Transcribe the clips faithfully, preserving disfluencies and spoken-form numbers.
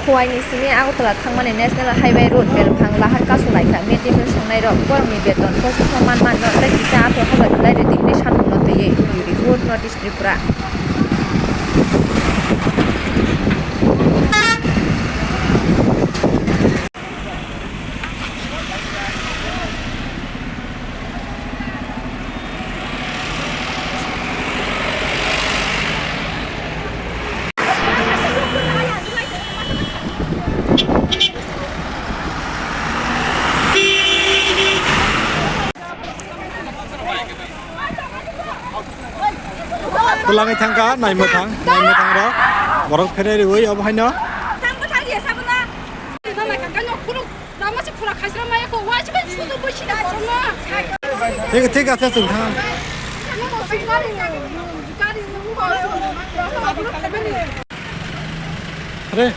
Khowai ni simi Agartala thangmani National Highway Road belphang lahar kasu laikha, meeting rw swngnai rok borokni beton pochis no man man no tei kisa aphel hazar khlai rw di hwnwi sanmung no twiwi. Report North East Tripura. Twlangwi thangkha, naimwthang, naimwthang rok. Borok pherwi rwi obo haino. Thik, thik ache, chwng thang. Re.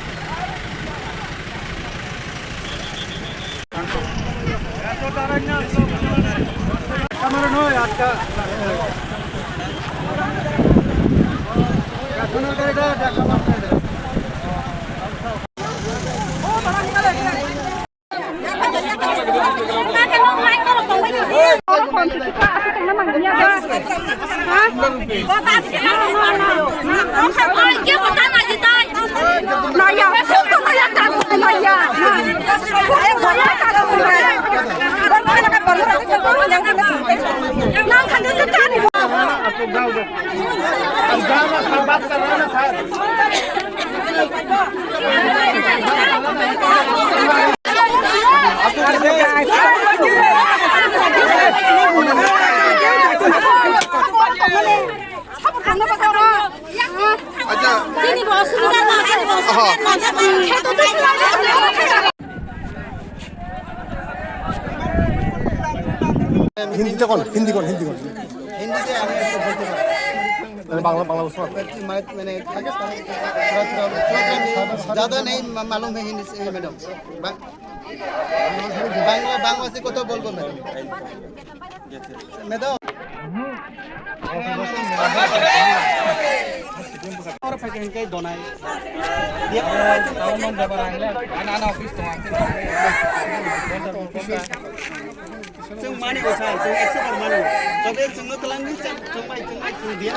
Chini bo osubida no, chini bo osubida no, chini bo osubida no. হিন্দিতে কোন? হিন্দি কোন? হিন্দি কোন? হিন্দিতে আমি একটু বলতে পারি। মানে বাংলা, বাংলা বুঝতে পারবো। মানে, মানে, थोड़ा, थोड़ा, थोड़ा, थोड़ा, ज़्यादा नहीं मा-, मालूम है हिंदी से, मैडम। बा-, बांग्ला, बांग्ला से कतो बोलबो madam. Madam. Oro phai khe hwnkhe donai. Chwng mani o sir, chwng ekso bar mani o. Tobe chwngno twlangwi chwng, chwng bai chwng, chwng diya.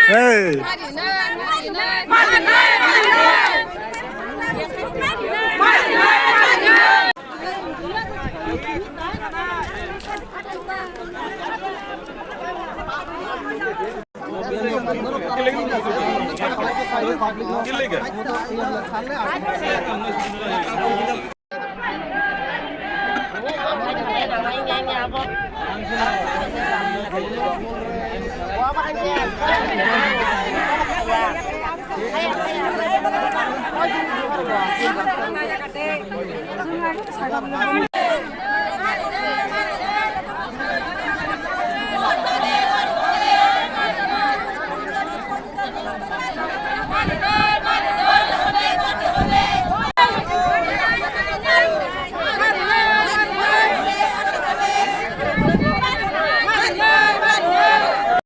Hey.